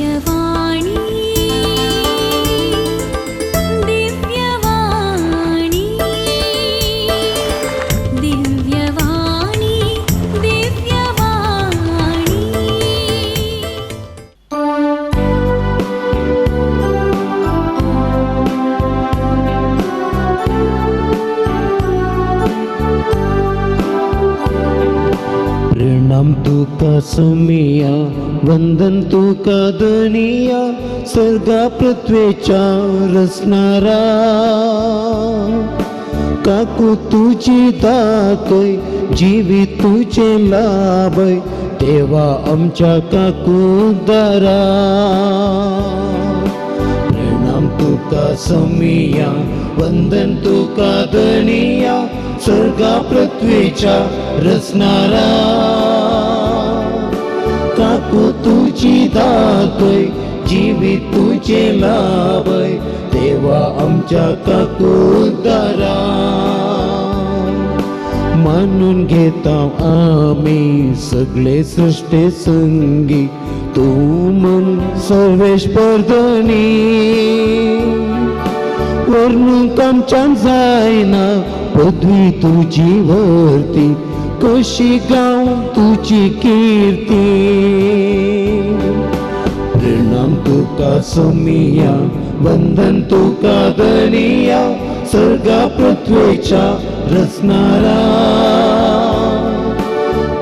दिव्यवाणी दिव्यवाणी दिव्यवाणी दिव्यवाणी। प्रणाम तुका समिया, वंदन तुका धनिया, सर्गा पृथ्वेच्या रचणारा। काकू तुजी दाखय, जिवीत तुजें लाभय, देवा आमच्या काकू दारा। प्रणाम तुका समिया, वंदन तुका धनिया, सर्गा पृथ्वेच्या रचणारा। काकू तुजी दाखय, जिवीत तुजें लाभय, देवा आमच्या काकू दारा। मानून घेता आमी सगळे सृश्टे संगी, तूं म्हण सर्वेश्वर धनी। वर्णूंक आमच्यान जायना पदवी तुजी वर्ती, कशी गांव तुजी किर्ती। प्रणाम तुका समिया, वंदन तुका धनिया, सर्गा पृथ्वेच्या रचणारा।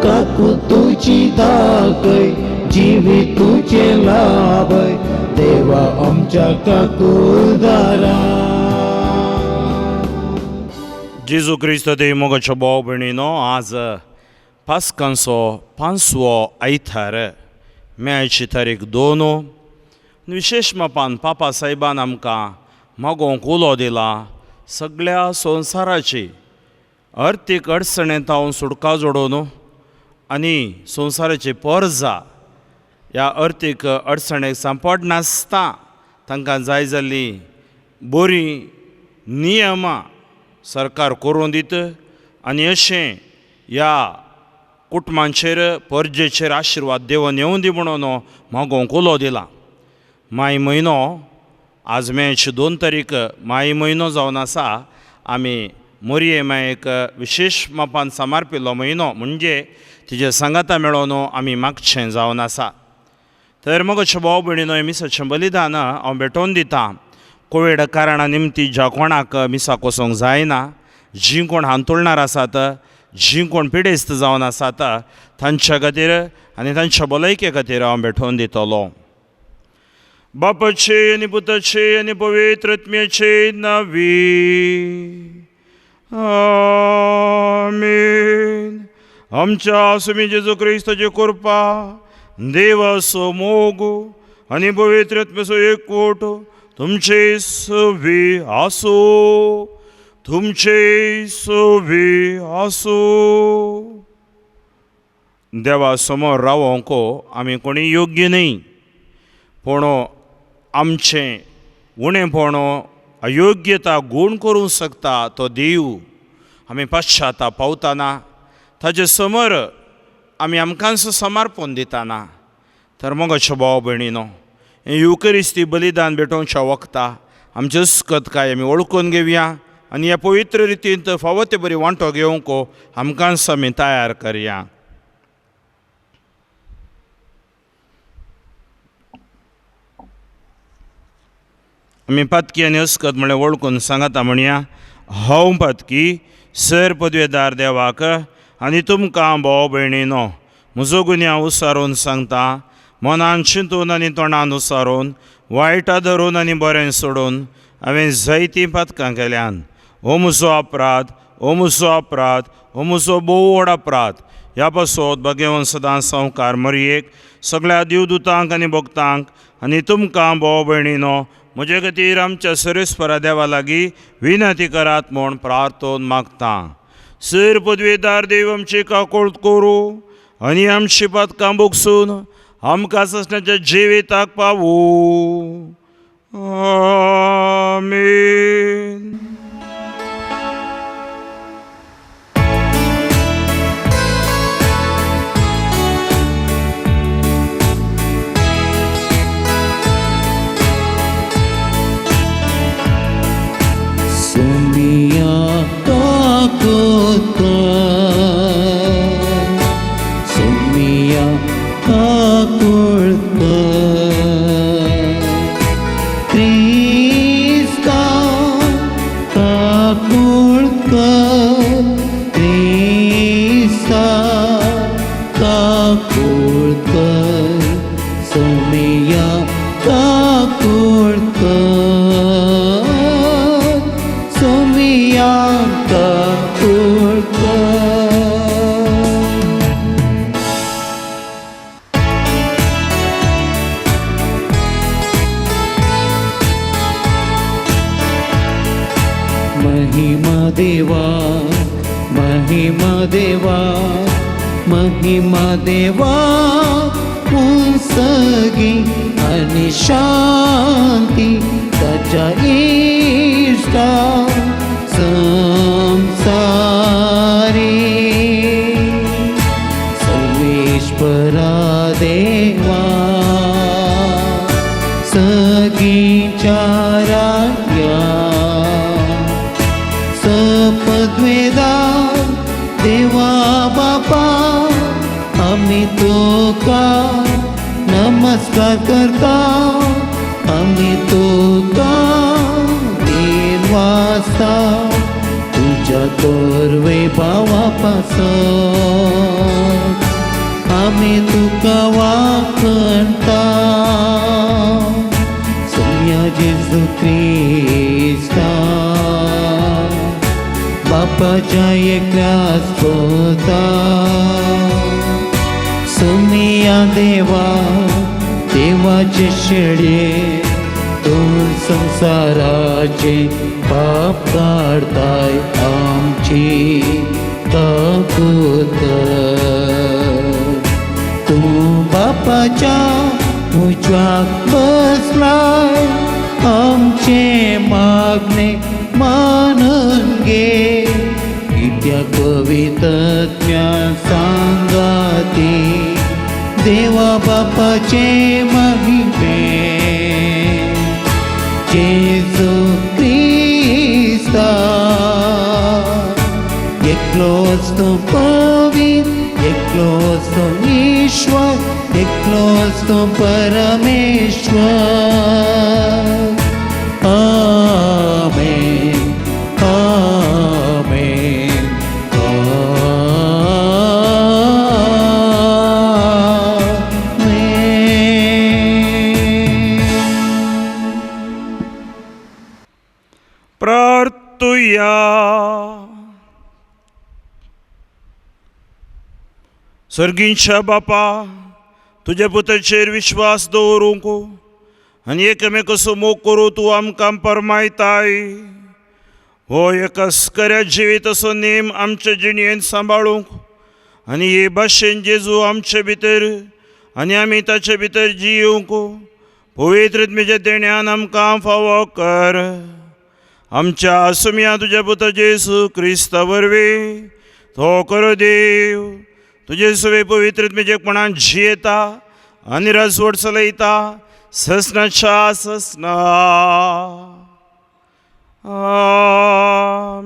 काकू तुजी दाखय, जिवीत तुजें लाभय, देवा आमच्या काकू दारा। जेजू क्रिस्त देव मोगाचो भाव भयणीनो, आज पास्कांचो पांचवो आयतार, मेची तारीख 2। विशेश मापान पापा साहेबान आमकां मागोवंक उलो दिला सगळ्या संवसाराची अर्थीक अडचणेंत हांव सुटका जोडून आनी संवसाराची परजा ह्या अर्थीक अडचणेक सांपडनासतना तांकां जाय जाल्लीं बरीं नियमां सरकार करून दित आनी अशें ह्या कुटुंबांचेर परजेचेर आशिर्वाद देवन येवं दी म्हणून मागोवंक उलो दिला। माय म्हयनो आज मेची 2 तारीख माय म्हयनो जावन आसा। आमी मोरये मायेक विशेश मापान समर्पिल्लो म्हयनो म्हणजे तिजे सांगाता मेळोन आमी मागचें जावन आसा। तर मगोचे भाव भयणीनो, हें मिसाचें बलिदान हांव भेटोवन दितां। कोवीड कारणा निमती ज्या कोणाक मिसाक वचोंक जायना, जीं कोण हांतुळणार आसात, जीं कोण पिडेस्त जावन आसात तांच्या खातीर आनी तांच्या भलायके खातीर हांव भेटोवन दितलो। बापाचे आनी पुताचे आनी पवित्र आत्म्याचे नांवी आमेन। आमच्या स्वामी जेजू क्रिस्ताची कृपा, देवाचो मोग आनी पवित्र आत्म्याचो एकवट तुमचे सवी आसूं, तुमचे सवी आसूं। देवा समोर रावोंक आमी कोणी योग्य न्हय, पूण आमचें उणेपण अयोग्यता गूण करूंक शकता तो देव। आमी पश्चाताप पावतना ताजे समोर आमी आमकांच समर्पण दिताना। तर मोगाचो भाव भयणीनो, हें युकरिस्ती बलिदान भेटोवच्या वखता आमची अस्कतकाय आमी वळखून घेवया आनी ह्या पवित्र रितींत फावो ते बरी वांटो घेवंक आमकांच आमी तयार करया। आमी पातकी आनी अस्कत म्हळ्यार वळखून सांगाता म्हणया, हांव पातकी सर पदवेदार देवाक आनी तुमकां भाव भयणीनो म्हजो गुन्यांव उसारून सांगता, मनान चिंतून आनी तोंडान उसारून, वायटा धरून आनी बरें सोडून हांवें जायतीं पातकां केल्यान। हो म्हजो अपराध, हो म्हजो अपराध, हो म्हजो भोव व्हड अपराध। ह्या पासत भगेवन सदां संवकार मरयेक सगळ्या देवदूतांक आनी भक्तांक आनी तुमकां भाव भयणीनो म्हजे खातीर आमच्या सरेस्परा देवा लागीं विनंती करात म्हूण प्रार्थोन मागता। सर पदवेदार देव आमची काकोळ करूं आनी आमची पातकां भोगसून आमकां ससण्याच्या जिविताक पावूं। आमेन। सोमिया काकूळ कर, सोमिया काकूळ कर। महिमा देवा, महिमा देवा, महिमा देवा उंसगी आणि शांती ताच्या इष्टा संसारी। सर्वेश्वरा देवा सगीच्या राया सपद्वेदा देवा बापा आम्ही तुका नमस्कार करता, आम्ही तुका दिन वाजता तुझ्या तोरवे भावा पासत आम्ही तुका वाखणता। सोम्या जेजू क्रिस्ता बापाच्या एकल्याच पुता, सोमिया देवा देवाचे शेळये तूं संसाराचे पाप काडताय आमची काकूत कर। तूं बापाच्या उजव्याक बसलाय आमचे मागणे मानून घे, कित्याक पवित्रत्म्या सांगाती देवा बापाचे महिमे। जेजू क्रिस्ता एकलोच तो पवित्र, एकलोच तो ईश्वर, एकलोच तो परमेश्वर। आमेन आमेन आमेन। प्रार्थुया। सर्गींच्या बापा तुज्या पुताचेर विश्वास दवरूंक आनी एकामेकाचो मोग करूं तूं आमकां परमायताय। हो एकच खऱ्या जिविताचो नेम आमच्या जिणेंत सांबाळूंक आनी हे भाशेन जेजू आमचे भितर आनी आमी ताचे भितर जियोवंक पवित्र आत्म्याच्या देण्यान आमकां फावो कर। आमच्या सुम्या तुज्या पुता जेजू क्रिस्ता वरवीं तो खरो देव तुजे सवे पवित्र आत्म्याचेपणान जियेता आनी राजवट चलयता ससनाच्या ससना।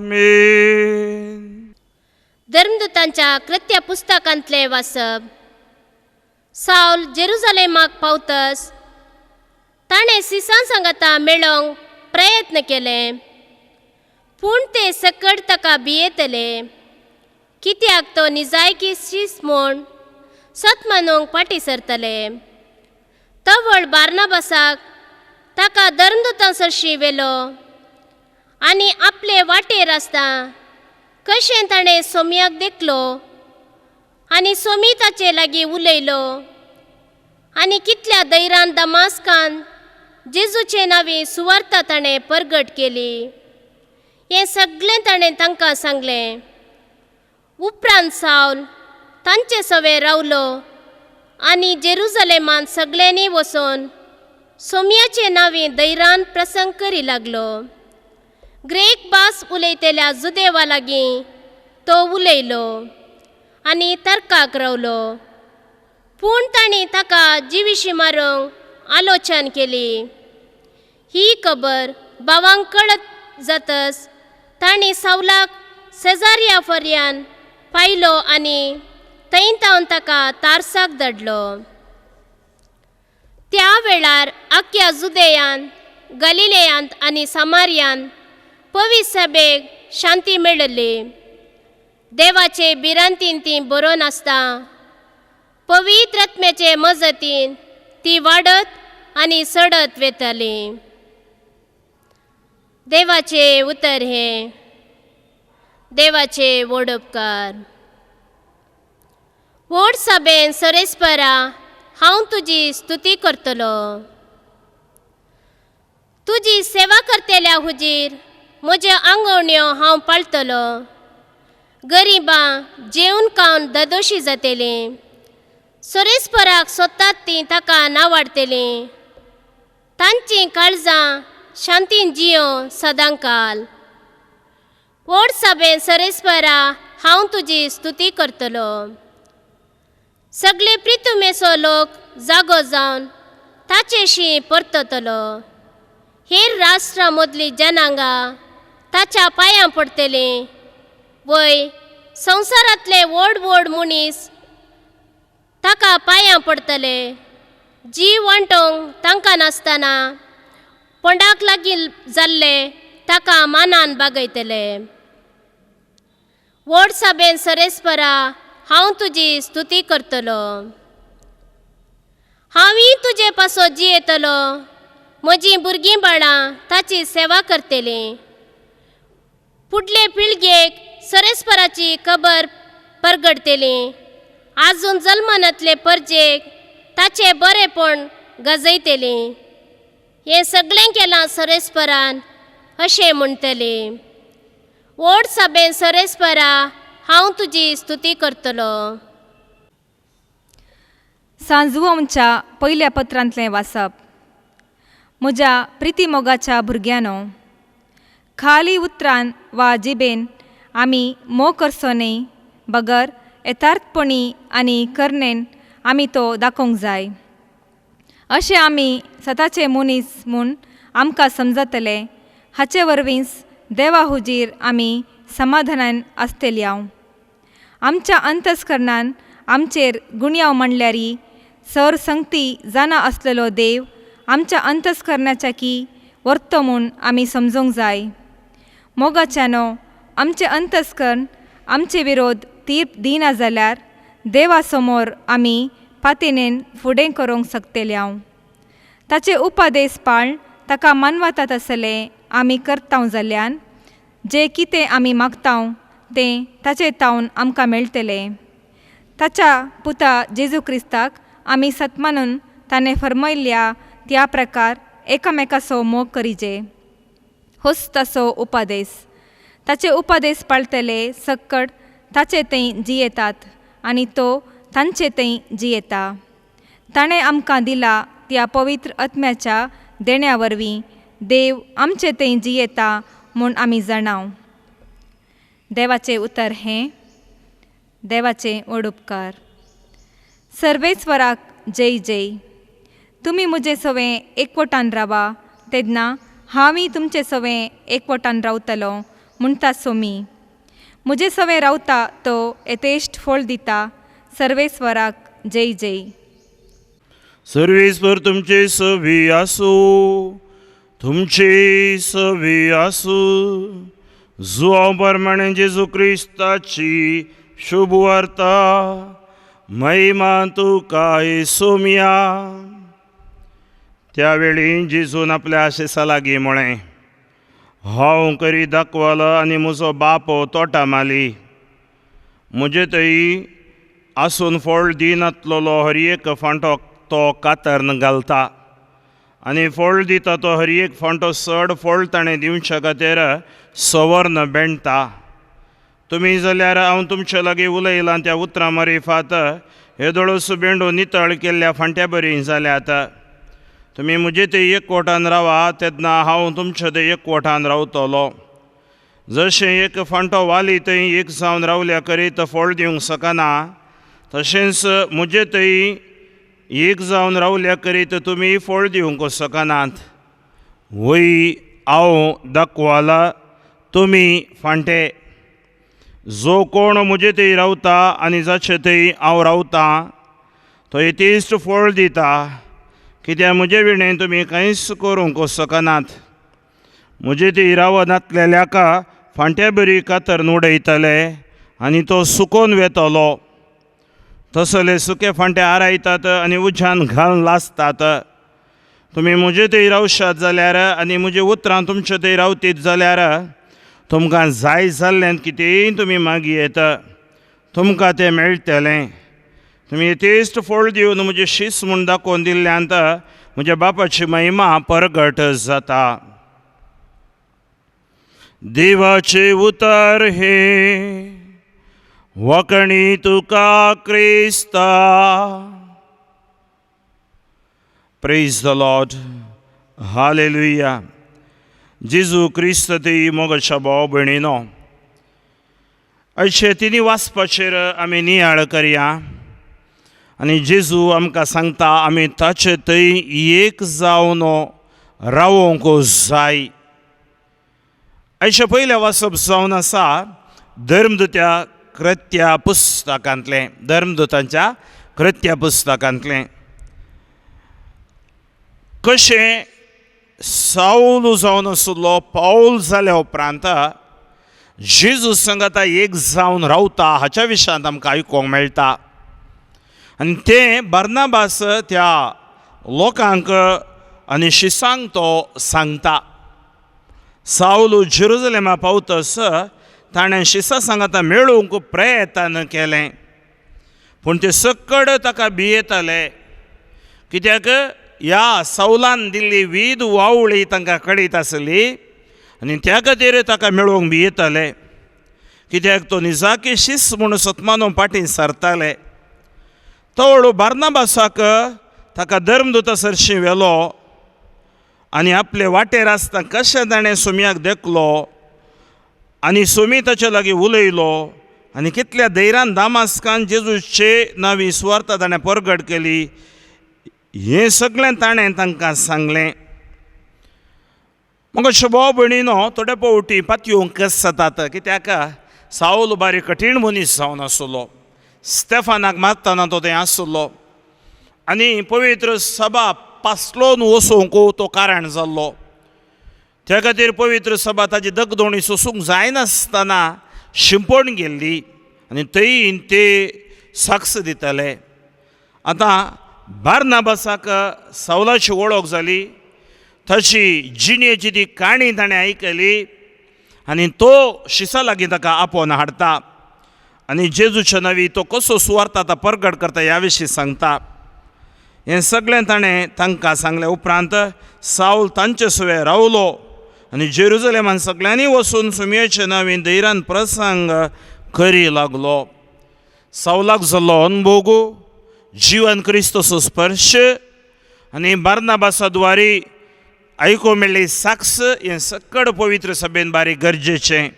आमेन। धर्मदूतांच्या कृत्य पुस्तकांतले वाचप। सावल जेरुजालेमाक पावतस ताणें सिसां सांगाता मेळोवंक प्रयत्न केले, पूण ते सकट ताका भियेतले, कित्याक तो निजायकी शीस म्हूण सत मानूंक फाटीं सरतले। तवळ बार्नाबासाक ताका धर्मदूतां सरशीं व्हेलो आनी आपले वाटेर आसता कशें ताणें सोम्याक देखलो आनी सोमी ताचे लागीं उलयलो आनी कितल्या धैर्यान दमास्कान जेजूचे नांवी सुवार्ता ताणें परगट केली हें सगळें ताणें तांकां सांगलें। उपरांत सावल तांचे सवे रावलो आनी जेरुजलेमांत सगळ्यांनी वचून सोम्याचे नांवी धैर्यान प्रसंग करी लागलो। ग्रेक भास उलयतल्या जुदेवा लागीं तो उलयलो आनी तर्काक रावलो, पूण तांणी ताका जिविशी मारूंक आलोचन केली। ही खबर भावांक कळत जातच तांणी सावलाक सेजारिया फर्यान पायलो आनी थंय तावन ताका तारसाक धाडलो। त्या वेळार आख्या जुदेयांत, गलिलेयांत आनी सामारियांत पवित्र सभेक शांती मेळिल्ली। देवाचे भिरांतीन ती बरोवन आसता। पवित्र आत्म्याचे मजतीन ती वाडत आनी चडत वेताली. देवाचें उतर हें. देवाचे व्हड उपकार. व्हड सभेन सरेस्परा हांव तुजी स्तुती करतलो. तुजी सेवा करतल्या हुजीर म्हज्यो आंगवण्यो हांव पाळटलो. गरिबां जेवन खावन ददोशी जातलीं. सरेस्पराक सोदतात तीं ताका नावाडटलीं. तांचीं काळजां शांतीन जियो सदांकाल. व्हड सभेन सरेस्परा हांव तुजी स्तुती करतलो. सगळे प्रितुमेचो लोक जागो जावन ताचेशी परततलो. हेर राष्ट्रां मदलीं जनांगां ताच्या पांयां पडटलीं. वय संवसारांतले व्हड व्हड मनीस ताका पांयां पडटले. जीव वांटोवंक तांकां नासतना पोंडाक लागीं जाल्ले ताका मानान बागयतले. व्हड सभेन सरेस्परा हांव तुजी स्तुती करतलो. हांवूय तुजे पासत जियेतलो. म्हजीं भुरगीं बाळां ताची सेवा करतलीं. फुडले पिळगेक सरेस्पराची खबर परगडटली. आजून जल्मनातले परजेक ताचें बरेपण गाजयतली. हें सगळें केलां सरेस्परान अशें म्हणटली. व्हड सभेन सरेस्परा हांव तुजी स्तुती करतलो. सांजवोमच्या पयल्या पत्रांतलें वाचप. म्हज्या प्रितीमोगाच्या भुरग्यांनो, खाली उतरान वा जिबेन आमी मोग करचो न्हय, बगर यथार्थपणी आनी करणेन आमी तो दाखोवंक जाय. अशें आमी सताचे मनीस म्हूण आमकां समजतले. हाचे वरवींच देवा हुजीर आमी समाधानान आसतली. आमच्या अंतस्करणान आमचेर गुणयांव मांडल्यारी सर संगती जाणा आसलेलो देव आमच्या अंतस्करणाच्या की वर्तो म्हूण आमी समजूंक जाय. मोगाच्यानो, आमचें अंतस्कर्ण आमचे विरोध तीर्प दिना जाल्यार देवा समोर आमी पातेनेन फुडें करूंक शकतले. ताचे उपादेश पाळ ताका मानवतात आसले आमी करता जाल्यान जें कितें आमी मागता तें ताचे तावन आमकां मेळटलें. ताच्या पुता जेजू क्रिस्ताक आमी सतमानून ताणें फर्मयल्ल्या त्या प्रकार एकामेकाचो मोग करिजे. होच ताचो उपादेश. ताचे उपादेश पाळटले सक्कड ताचे थंय जियेतात आनी तो तांचे थंय जियेता. ताणें आमकां दिला त्या पवित्र आत्म्याच्या देण्या वरवीं देव आमचे थंय जियेता म्हूण आमी जाणाव. देवाचें उतर हें. देवाचें व्हड उपकार. सर्वेस्वराक जय जय. तुमी म्हजे सवें एकवटान रावा तेन्ना हांवूय तुमचे सवें एकवटान रावतलो म्हणटा सोमी. म्हजे सवें रावता तो यथेश्ट फळ दिता. सर्वेस्वराक जय जय. सर्वेस्वर तुमचे सवी आसूं, तुमचे सवी आसूं. जुआंव प्रमाणे जेजू क्रिस्ताची शुभ वार्ता. महिमा तुका सोम्या. त्यावेळी जेजून आपल्या आशेसा लागीं म्हळें, हांव करी दाखवलो आनी म्हजो बाप तोटा माली. म्हजे थंय आसून फळ दिनातलेलो हर एक फांटो तो कातरन घालता आनी फळ दिता तो हर एक फांटो चड फळ ताणें दिवच्या खातीर सवर्ण बेणटा. तुमी जाल्यार हांव तुमचे लागीं उलयलां त्या उतरां मारिफात हेदोळस बेंडो नितळ केल्ल्या फांट्या बरी जाल्यात. तुमी म्हजे थंय एकवटान रावा तेन्ना हांव तुमचे थंय एकवटान रावतलो. जशें एक फांटो वाली थंय एक जावन रावल्या करीत फळ दिवंक शकना, तशेंच म्हजे थंय एक जावन रावल्या करीत तुमी फळ दिवंक शकनात. वय हांव दाखवाला, तुमी फांटे. जो कोण म्हजे थंय रावता आनी जाचे थंय हांव रावतां तो यथेश्ट फळ दिता, कित्याक म्हजे विणें तुमी कांयच करूंक शकनात. म्हजे थंय रावनातलेल्याका फांट्या बरी कातर उडयतले आनी तो सुकोवन वेतलो. तसले सुके फांटे आरायतात आनी उज्यान घालून लासतात. तुमी म्हजे थंय रावशात जाल्यार आनी म्हजी उतरां तुमचे थंय रावतीत जाल्यार तुमकां जाय जाल्लें कितेंय तुमी मागयेत, तुमकां तें मेळटलें. तुमी येतेश्ट फळ दिवन म्हजें शीस म्हूण दाखोवन दिल्ल्यांत म्हज्या बापाची महिमा परगट जाता. देवाचें उतर हें वखणी तुका क्रिस्ता. Praise the Lord. Hallelujah. जेजू क्रिस्त ती मोगाच्या भाव भयणीनो, अशें तिनी वाचपाचेर आमी नियाळ करया आनी जेजू आमकां सांगता आमी ताचे थंय एक जावन रावोंक जाय. अशें पयलें वाचप जावन आसा धर्मदुत्या कृत्या पुस्तकांतलें, धर्मदुतांच्या कृत्या पुस्तकांतलें. कशें सावल जावन आशिल्लो पावल जाल्या उपरांत जेजू संगता एक जावन रावता हाच्या विशयांत आमकां आयकूंक मेळटा. आनी तें बार्नाबास त्या लोकांक आनी शिसांक तो सांगता. सावल जेरुजलेमा पावतस ताणें शिसा सांगाता मेळूंक प्रयत्न केलें, पूण ते सकड ताका भियेताले, कित्याक ह्या सावलान दिल्ली वीद वावळी तांकां कळीत आसली आनी त्या खातीर ताका मेळोवंक भियेताले, कित्याक तो निजाकी शीस म्हूण सतमानो फाटीं सरताले. तो बार्नाबासाक ताका धर्मदुता सरशीं व्हेलो आनी आपले वाटेर आसतना कशें ताणें सोम्याक देखलो आनी सोमी ताचे लागीं उलयलो आनी कितल्या धैर्यान दामास्कान जेजूचे नवी सुवार्ता ताणें परगट केली हें सगळें ताणें तांकां सांगलें. म्हाका शोभा भयणीनो, थोडे फावटी पातयोंक कस जातात, कित्याक सावल बारी कठीण मनीस जावन आसलो. स्टेफानाक मारतना तो थंय आसलो आनी पवित्र सभा पासलोन वचूंक तो कारण जाल्लो. त्या खातीर पवित्र सभा ताजी दगदोणी सोसूंक जायनासतना शिंपण गेल्ली आनी थंय ते साक्ष दिताले. आतां बार्नाबासाक सावलाची वळख जाली, ताची जिणेची ती काणी ताणें आयकली आनी तो शिसा लागीं ताका आपोवन हाडटा आनी जेजूच्या नवी तो कसो सुवार्थ आतां परगट करता ह्या विशीं सांगता. हें सगळें ताणें तांकां सांगलें. उपरांत सावल तांचे सुवें रावलो आनी जेरुजलेमान सगळ्यांनी वचून सुमयेचे नवीन धैर्यान प्रसंग करी लागलो. सावलाक जाल्लो अनभोग, जिवन क्रिस्तचो स्पर्श आनी बार्नाबासा द्वारी आयकूंक मेळ्ळी साक्ष हें सकड पवित्र सभेन बारीक गरजेचें.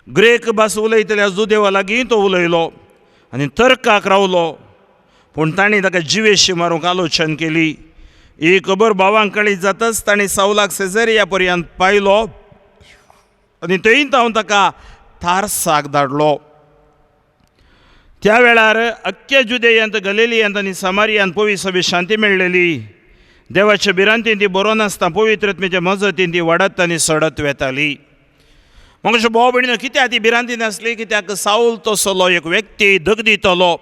ग्रेक भास उलयतल्या जुदेवा लागीं तो उलयलो आनी तर्काक रावलो, पूण तांणी ताका जिवेशी मारूंक आलोचन केली. ही खबर भावांक कळीत जातच तांणी सावलाक सेजेरिया पर्यंत पायलो आनी थंय हांव ताका तारसाक धाडलो. त्या वेळार अख्ख्या जुदेयांत, गलिलियांत आनी समारियांत पवित्र सभेक शांती मेळ्ळेली. देवाच्या भिरांतीन ती बरो नासता पवित्रत्मेच्या मजतीन ती वाडत आनी सडत वेताली. मग भाव भयणीनो, कित्याक ती भिरांती नासली? कित्याक सावल तसलो एक व्यक्ती दगदितलो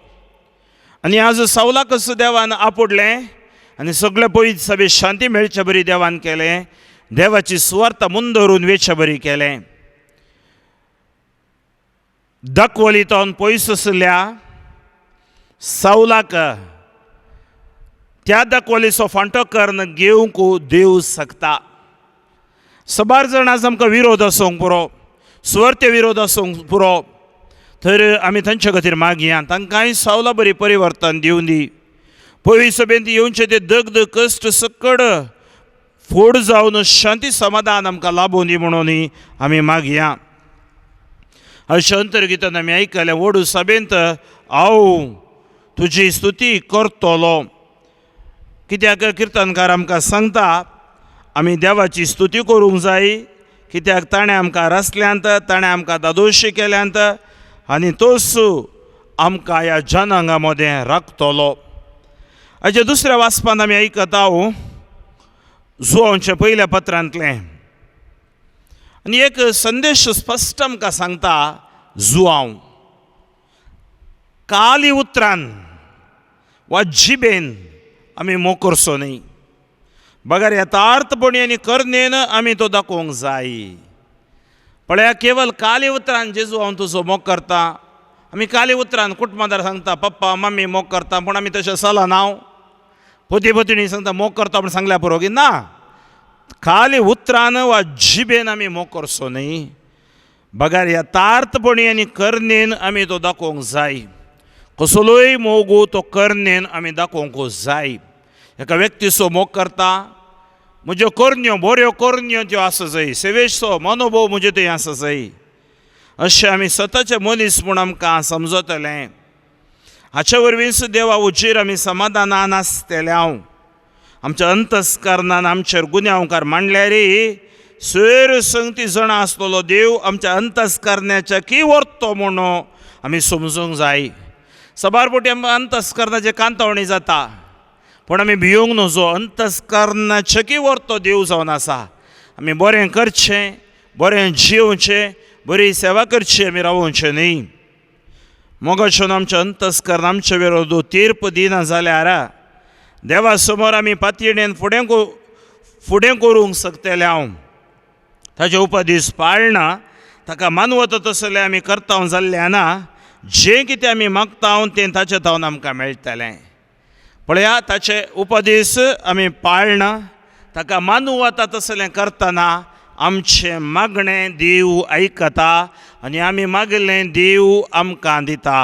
आनी आज सावलाक देवान आपुडलें आनी सगळे पवित्र सभेक शांती मेळचे बरी देवान केलें, देवाची सुवार्थ मुंदरून वेचे बरी केलें. दाखवलीतून पयस आशिल्ल्या सावलाक त्या दाखवलीचो फांटो करून घेवंक देव शकता. सबार जाण आज आमकां विरोध आसूंक पुरो, सुवार्थ विरोध आसूंक पुरो, तर आमी तांचे खातीर मागया, तांकांय सावला बरी परिवर्तन दिवन दी. पयली सभेंत येवचे ते दग्ध कश्ट सकड फोड जावन शांती समाधान आमकां लाबून दी म्हणून आमी मागया. अशें अंतर्गीतान आमी आयकलें, व्हड सभेंत हांव तुजी स्तुती करतलो. कित्याक किर्तनकार आमकां सांगता आमी देवाची स्तुती करूंक जाय, कित्याक ताणें आमकां रसल्यांत, ताणें आमकां दादोशी केल्यांत आनी तोच आमकां ह्या जनांगा मदें राखतलो. हाचे दुसऱ्या वाचपान आमी आयकता जुवांच्या पयल्या पत्रांतलें आनी एक संदेश स्पश्ट आमकां सांगता जुवांव. काली उतरान वा जिबेन आमी मोग करचो न्ही, बगर यथार्थपणी आनी करणेन आमी तो दाखोवंक जाय। पळया, केवल काली उतरान जेजू हांव तुजो मोग करता, आमी काली उतरान कुटुंबादार सांगता पप्पा मम्मी मोग करता, पूण आमी तशें चलना। हांव पोती पोतीणी सांगता मोग करता म्हूण सांगल्या पुरो की ना, खाली उतरान वा जिबेन आमी मोग करचो न्ही, बगर यथार्थपणी आनी करणेन आमी तो दाखोवंक जाय। कसलोय मोगू तो करणेन आमी दाखोवंक जाय। एका व्यक्तीचो मोग करता, म्हज्यो करण्यो बऱ्यो करण्यो त्यो आसा जाय, सेवेचो मनोभव म्हजे थंय आसा जाय, अशें आमी स्वताचे मनीस म्हूण आमकां समजतलें। हाचे वरवींच देवा उजीर आमी समाधानान आसतले। हांव आमच्या अंतस्करणान आमचेर गुन्यांवकार मांडल्यारय सैर संगती जाणा आसतलो देव आमच्या अंतस्करणाच्या की व्हरतो म्हणून आमी समजूंक जाय। सबार फावटी आमकां अंतस्करणाचे कांतावणी जाता, पूण आमी भियोंक नजो। अंतस्करणाचे की व्हरतो देव जावन आसा। आमी बरें करचें, बरें जियोवचें, बरी सेवा करची, आमी रावोवचें न्ही। मोगाच्यान आमचें अंतस्करण आमचे विरोध तीर्प दिना जाल्यार देवा समोर आमी पातयेन फुडें फुडें करूंक शकतले। हांव ताजे उपदेश पाळना, ताका मानवता तसलें आमी करता जाल्लें ना, जें कितें आमी मागता तें ताचे थावन आमकां मेळटलें। पळया, ताचे उपदेश आमी पाळना, ताका मानवता तसलें करतना आमचें मागणें देव आयकता आनी आमी मागिल्लें देव आमकां दिता।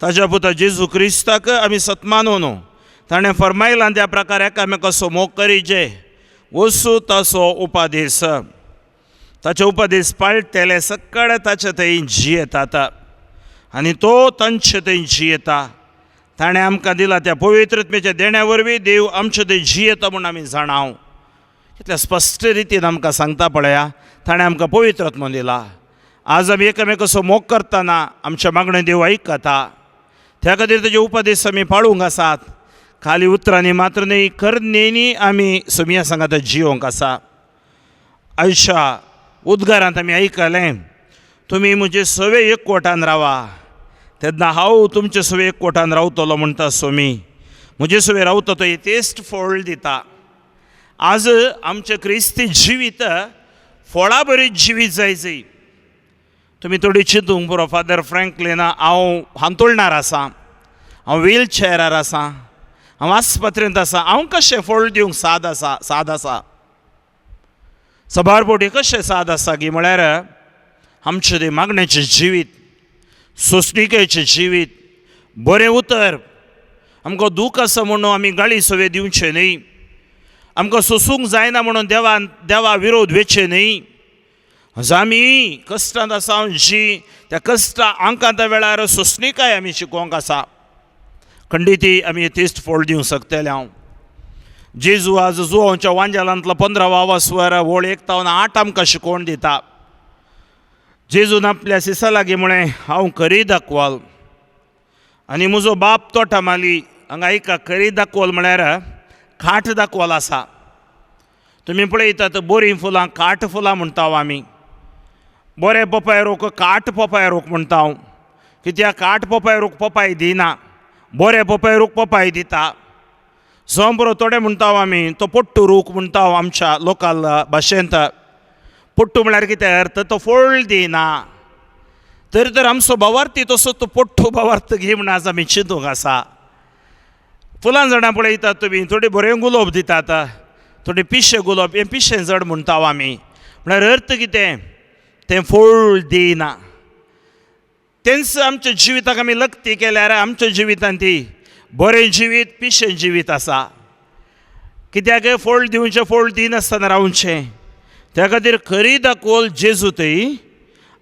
ताज्या पुता जेजू क्रिस्ताक आमी सत्मानून ताणें फरमायलां त्या प्रकार एकामेकाचो मोग करीचे, वसू ताचो उपदेश, ताचे उपदेश पाळटले सगळे ताचे थंय जियेतात आनी तो तांचे थंय जियेता। ताणें आमकां दिला त्या पवित्रत्मेच्या देण्या वरवीं देव आमचे थंय जियेता म्हूण आमी जाणाव। कितल्या स्पश्ट रितीन आमकां सांगता पळया, ताणें आमकां पवित्रत्म दिला। आज आमी एकामेकाचो मोग करतना आमच्या मागणें देव आयकता, त्या खातीर ताजे उपदेश आमी पाळूंक आसात। खाली उतरांनी मात्र न्ही, करणेनी आमी सोमया सांगाता जियोंक आसा। आयच्या उद्गारांत आमी आयकलें, तुमी म्हजे सवे एकवटान रावा, तेन्ना हांव तुमचे सवे एकवटान रावतलो म्हणटा सोमी। म्हजे सवे रावता तो येतेस्ट फळ दिता। आज आमचें क्रिस्ती जिवीत फळां बरी जिवीत जाय जाय। तुमी थोडी चिंतूंक पुरो, फादर फ्रँकलिना हांव हांतुळणार आसा, हांव व्हील चेअरार आसा, हांव आस्पत्रेंत आसा, हांव कशें फळ दिवंक साद आसा, साद आसा। सबार फावटी कशें साद आसा की म्हळ्यार आमचें तें मागण्याचें जिवीत, सोंसणिकेचें जिवीत, बरें उतर, आमकां दूख आसा म्हणून आमी गाळी सवे दिवचें न्ही, आमकां सोंसूंक जायना म्हणून देवान देवा विरोध वेचें न्ही। आमी कश्टांत आसा जी त्या कश्टा आंकांता वेळार सोंसणिकाय आमी शिकोवंक आसा, खंडीती आमी तेस्ट फळ दिवंक शकतले। हांव जेजू आज जुवांच्या वांजालांतलो 15 वास्वर वळ 1 तावन 8 आमकां शिकोवन दिता। जेजून आपल्या सिसा लागीं म्हळें, हांव करी दाखवाल आनी म्हजो बाप तोटा माली। हांगा आयका, करी दाखवाल म्हळ्यार खाट दाखवाल आसा। तुमी पळयतात बरीं फुलां काट फुलां म्हणटा आमी, बरें पोपाय रोख काट पोपाय रोख म्हणटा, कित्याक काट पोपाय रोख पोपाय दिना, बरें पोपाय रोख पोपाय दिता। जावं थोडे म्हणटा आमी तो पोट्टू रूख म्हणटा आमच्या लोकल भाशेंत। पोट्टू म्हळ्यार कितें अर्थ, तो फळ दिना। तरी तर आमचो भावार्थी तसो तो पोट्टू भावार्थ घे म्हण आज आमी चिंतूंक आसा। फुलां झाडां पळयतात तुमी, थोडी बरें गुलोब दितात, थोडी पिशें गुलोब, हें पिशें झाड म्हणटा आमी, म्हळ्यार अर्थ कितें, तें फळ दिना। तेंच आमच्या जिविताक आमी लक्ती केल्यार आमच्या जिवितांत ती बरें जिवीत पिशें जिवीत आसा। कित्याक फळ दिवचें, फळ दिनासतना रावचें। त्या खातीर खरी दाखोल जेजू थंय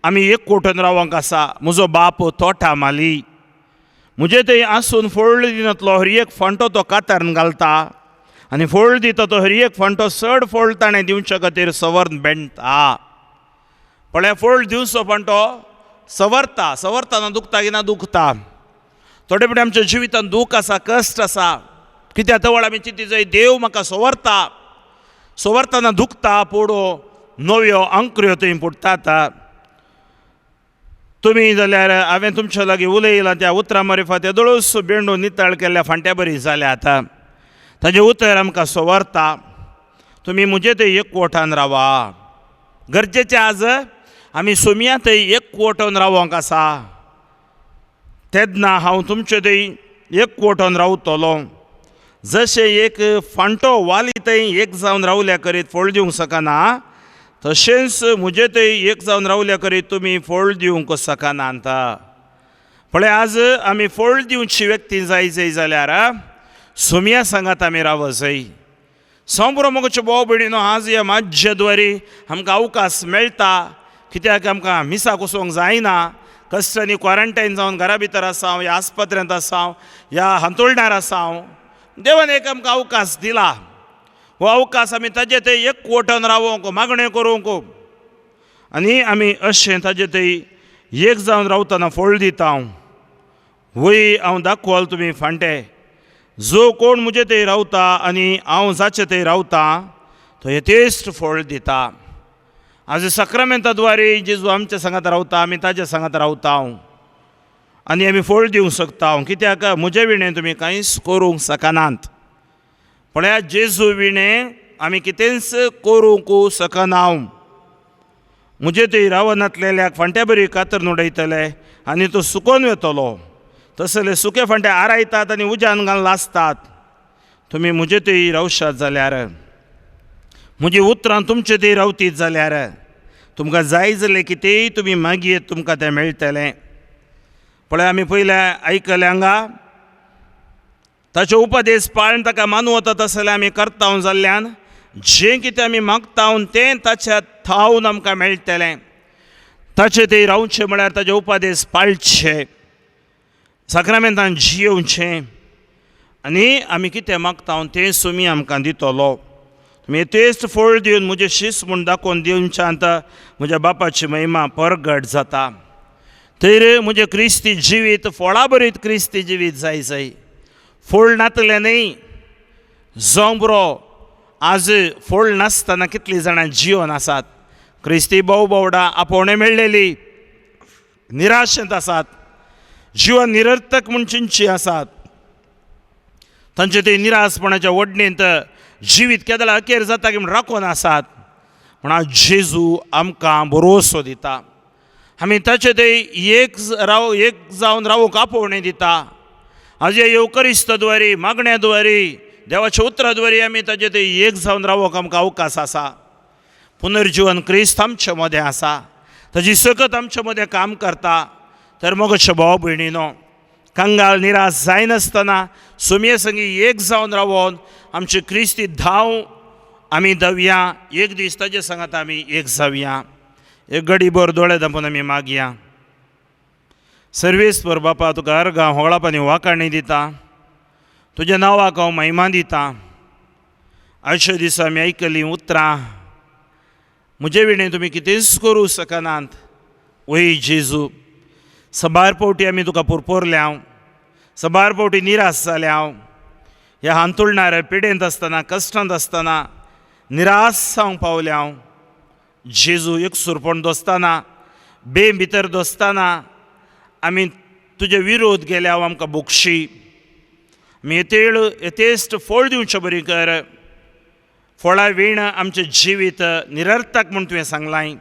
आमी एक कोटन रावंक आसा। म्हजो बाप तोटा माली, म्हजे थंय आसून फळ दिनातलो हर एक फांटो तो कातारून घालता आनी फळ दिता तो हर एक फांटो चड फळ ताणें दिवचे खातीर सवर्ण बेणटा। पळय, फळ दिवचो फांटो सवरता, सवरतना दुखता की ना दुखता। थोडे फावटी आमच्या जिवितांत दूख आसा, कश्ट आसा, कित्याक तवळ आमी चिंती जाय देव म्हाका सवरता, सवरतना दुखता, पूण नव्यो आंकऱ्यो थंय फुट्टात। तुमी जाल्यार हांवें तुमच्या लागीं उलयलां त्या उतरां मारिफात येदोळूच बेंडू नितळ केल्ल्या फांट्या बरी जाल्या आतां ताजें उतर आमकां सवरता. तुमी म्हजे थंय एकवटान रावा. गरजेचें आज आमी सोमया थंय एकवटून रावोंक आसा तेन्ना हांव तुमचे थंय एकवटून रावतलो. जशें एक फांटो वाली थंय एक जावन रावल्या करीत फळ दिवंक शकना तशेंच म्हजे थंय एक जावन रावल्या करीत तुमी फळ दिवंक शकनात. पळय आज आमी फळ दिवची व्यक्ती जाय जाय जाल्यार सोमया सांगात आमी राव जाय. सोंबरो मोगचे भाव भयणीनो आज ह्या माज्याद्वारे आमकां अवकाश मेळटा कित्याक आमकां मिसाक वचोंक जायना. कश्टांनी क्वॉरंटायन जावन घरा भितर आसा हांव, ह्या आस्पत्र्यांत आसा हांव, ह्या हांतुळणार आसा हांव. देवान एक आमकां अवकाश दिला. हो अवकाश आमी ताजे थंय एकवटन रावोंक मागणें करूंक आनी आमी अशें ताजे थंय एक जावन रावतना फळ दिता. वय हांव दाखोवल तुमी फांटे जो कोण म्हजे थंय रावता आनी हांव जाचे थंय रावता तो यथेश्ट फळ दिता. आज साक्रामेंता द्वारे जेजू आमच्या सांगात रावता आमी ताज्या सांगात रावता आनी आमी फळ दिवंक शकता कित्याक म्हजे विणें तुमी कांयच करूंक शकनात. पळया जेजू विणें आमी कितेंच करूंक शकना. म्हजे थंय रावनातलेल्याक फांट्या बरी कातर उडयतले आनी तो सुकोन वेतलो. तसले सुके फांटे आरायतात आनी उज्यान घालून लासतात. तुमी म्हजे थंय रावशात जाल्यार म्हजी उतरां तुमचे थंय रावतीत जाल्यार तुमकां जाय जालें कितेंय तुमी मागीर तुमकां तें मेळटलें. पळय आमी पयलें आयकलें हांगा ताचे उपदेश पाळून ताका मानू वता तसलें आमी करता जाल्ल्यान जें कितें आमी मागता तें ताच्या थावन आमकां मेळटलें. ताचे थंय रावचें म्हळ्यार ताचे उपदेश पाळचे, साक्रामेंतान जियोवचें आनी आमी कितें मागता तें सुमी आमकां दितलो. तुमी तेच फळ दिवन म्हजें शीस म्हूण दाखोवन दिवच्यात म्हज्या बापाची महिमा परगट जाता. तर म्हजें क्रिस्ती जिवीत फळां बरीत क्रिस्ती जिवीत जाय जाय. फळ नातलें न्ही जावं बरो आज फळ नासतना कितलीं जाणां जिवन आसात. क्रिस्ती भाव भावडां आपोवणें मेळ्ळेली निराशेंत आसात, जिवन निरर्थक म्हूण चिंतची आसात. तांचे ते निराशपणाच्या वडणेंत जिवीत केदळा अखेर जाता की म्हूण राखून आसात. पूण आज जेजू आमकां भरोसो दिता. आमी ताचे ते एक राव एक जावन रावूंक आपोवणें दिता. आज ह्या येवकरिस्ताद्वारे मागण्या द्वारे देवाच्या उतरा द्वारे आमी ताचे ते एक जावन रावूंक आमकां अवकाश आसा. पुनर्जिवन क्रिस्त आमचे मदें आसा, ताजी सकत आमचे मदें काम करता. तर मगो भाव भयणीनो कंगाल निराश जायनासतना सुमये संगी एक जावन रावोन आमची क्रिस्ती धांव आमी धांवया. एक दीस ताजे सांगात आमी एक जावया. एक गडीभर दोळे धांपून आमी मागया. सर्वेस्पर बापा तुका अर्गां होगळाप आनी वाकाणी दिता, तुज्या नांवाक हांव महिमा दिता. आयच्या दिसा आमी आयकलीं उतरां म्हजे विणें तुमी कितेंच करूं शकनात. वय जेजू सबार पावटी आमी तुका पुरपुरल्या, सबार पावटी निराश जाल्या. ह्या हांतुळणार पिडेंत आसतना कश्टांत आसतना निराश जावंक पावल्या. जेजू एकसूरपण दोसतना बे भितर दोसतना आमी तुजे विरोध गेल्या आमकां बोगशी. आमी येतेळ यथेश्ट फळ दिवचें बरी कर. फळां वीण आमचें जिवीत निरर्थक म्हूण तुवें सांगलां.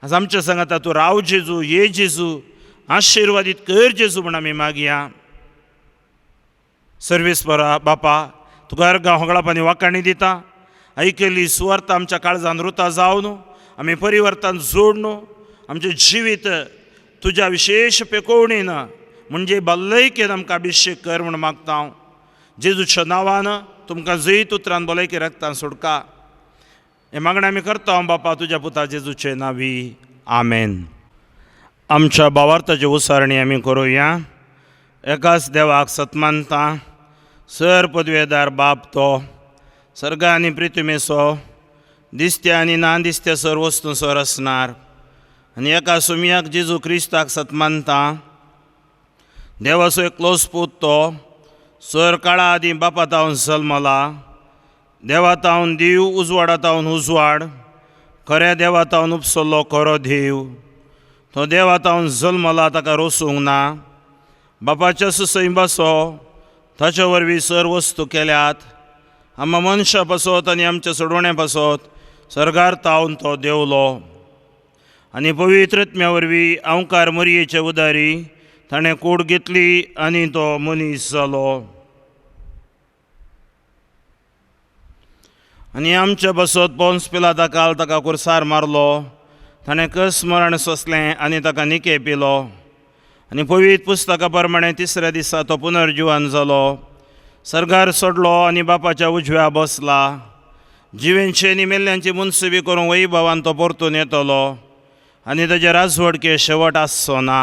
आज आमच्या सांगाता तूं राव जेजू, ये जेजू, आशिर्वादीत कर जेजू म्हूण आमी मागया. सर्वेस्परा बापा तुका अर्गां होगळाप आनी वाकाणी दिता. आयकल्ली सुवार्थ आमच्या काळजान रुता जावन आमी परिवर्तन जोडून आमचें जिवीत तुज्या विशेश पेकोवणेन म्हणजे भलायकेन आमकां अभिशेक कर म्हूण मागता हांव. जेजूच्या नांवान तुमकां जैत उतरान भलायकी रक्तान सोडका. हें मागणें आमी करता हांव बापा तुज्या पुता जेजूचे नांवी, आमेन. आमच्या भावार्थाची उसारणी आमी करुया. एकाच देवाक सतमानता, सर पदवेदार बाप तो सर्ग आनी प्रिथ्वीचो दिसत्या आनी ना दिसत्या सर वस्तू सर आसणार आनी एका सुमयाक जेजू क्रिस्ताक सतमानता. देवाचो एकलोच पूत तो सर काळा आदीं बापा तावन जल्मला, देवा तावन देव उजवाडा तावन उजवाड, खऱ्या देवा तावन उपसल्लो खरो देव, तो देवा तावन जल्मला ताका रोसूंक ना बापाच्या सुसैंबासो ताच्या वरवीं सर वस्तू केल्यात आमकां मनशां पासत आनी आमच्या सोडवण्या पासत सर्गार तावन तो देवलो आनी पवित्र आत्म्या वरवीं अंवकार मरयेचे उदारी ताणें कूड घेतली आनी तो मनीस जालो आनी आमच्या बसत पोन्स पिलाता काल ताका कुर्सार मारलो ताणें कस मरण सोंसलें आनी ताका निके पिलो आनी पवित्र पुस्तका प्रमाणे तिसऱ्या दिसा तो पुनर्जिवन जालो सर्गार सोडलो आनी बापाच्या उजव्या बसला जिवेंचे आनी मेल्ल्यांची मुनसुबी करूंक वैभवान तो परतून येतलो आनी ताजे राजवडके शेवट आसचो ना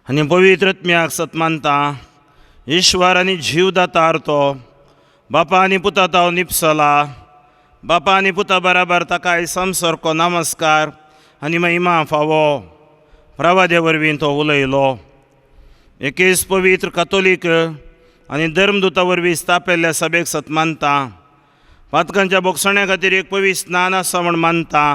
आनी पवित्र आत्म्याक सत मानता ईश्वर आनी जीव दातार तो बापा आनी पुता ताव निपसला बापा आनी पुता बराबर ताकाय समसारको नमस्कार आनी महिमा फावो प्रवादे वरवीं तो उलयलो एकेच पवित्र कातोलीक आनी धर्मदुता वरवीं स्थापिल्ल्या सभेक सत मानता पातकांच्या बोगसण्या खातीर एक पवित्र स्नान आसा म्हूण मानता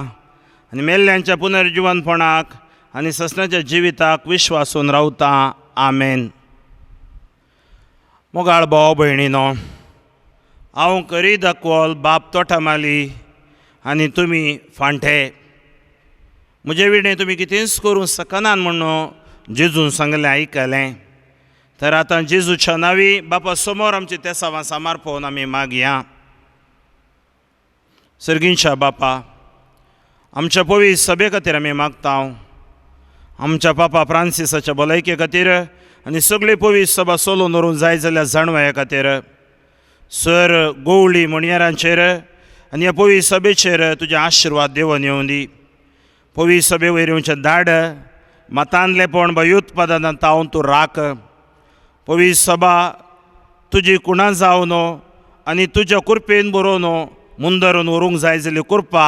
आनी मेल्ल्यांच्या पुनर्जिवनपणाक आनी ससनाच्या जिविताक विश्वासून रावता. आमेन. मोगाळ भाव भयणीनो, हांव करी दाखवल बाप तोटामाली आनी तुमी फांटे. म्हजे विणें तुमी कितेंच करूंक शकनात म्हणून जेजून सांगलें आयकलें. तर आतां जेजूच्या नांवी बापा समोर आमची तेसावां सामार पळोवन आमी मागया. सर्गींच्या बापा, आमच्या पवित्र सभे खातीर आमी मागता. आमच्या पापा फ्रांसिसाच्या भलायके खातीर आनी सगळी पवित्र सभा सोलून व्हरूंक जाय जाल्यार जाणवाये खातीर सर गोवळी म्हणयारांचेर आनी ह्या पवित्र सभेचेर तुजे आशिर्वाद देवन येवं दी. पवित्र सभे वयर येवचें धाड मतांतलेपण भयोत्पादनां तावन तूं राख. पवित्र सभा तुजी कुणां जावन आनी तुज्या कृपेन बरोवन मुंदरून व्हरूंक जाय जाल्यार कृपा